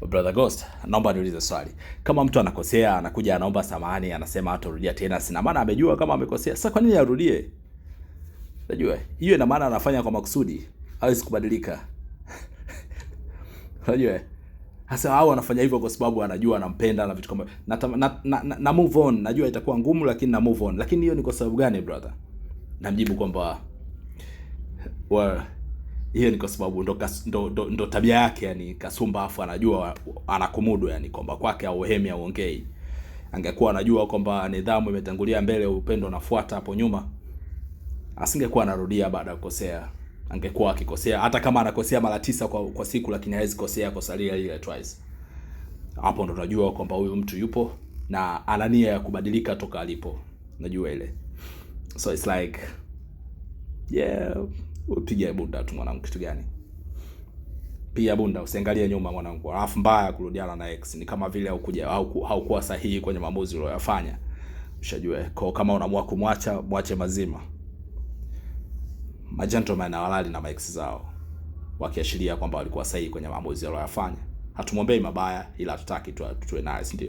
Brother Ghost, naomba niulize swali. Kama mtu anakosea, anakuja anaomba samahani, anasema hatarudia tena, sina maana amejua kama amekosea. Sasa kwa nini arudie? Unajua, hiyo ina maana anafanya kwa makusudi, hawezi kubadilika. Unajua? Hasa hao wanafanya hivyo kwa sababu anajua anampenda na vitu kama na move on, najua itakuwa ngumu lakini na move on. Lakini hiyo ni kwa sababu gani, brother? Namjibu kwamba, well, hiyo ni kwa sababu ndo tabia yake, yani kasumba, afu anajua anakumudu, yani kwamba kwake auhemi auongei. Angekuwa anajua kwamba nidhamu imetangulia mbele, upendo unafuata hapo nyuma, asingekuwa anarudia baada ya kukosea. Angekuwa akikosea hata kama anakosea mara 9 kwa siku, lakini hawezi kosea kosa lile lile twice. Hapo ndo unajua kwamba huyu mtu yupo na ana nia ya kubadilika toka alipo. Unajua ile. So it's like, yeah, upige bunda tu mwanangu, kitu gani? Piga bunda, usiangalie nyuma mwanangu. Alafu mbaya kurudiana na ex ni kama vile haukuwa sahihi kwenye maamuzi uliyoyafanya. Ushajua. Kwa kama unaamua kumwacha, mwache mazima. Ma gentlemen hawalali na ma ex zao, wakiashiria kwamba walikuwa sahihi kwenye maamuzi waliyofanya. Hatumwombei mabaya, ila hatutaki tuwe naye, si ndio?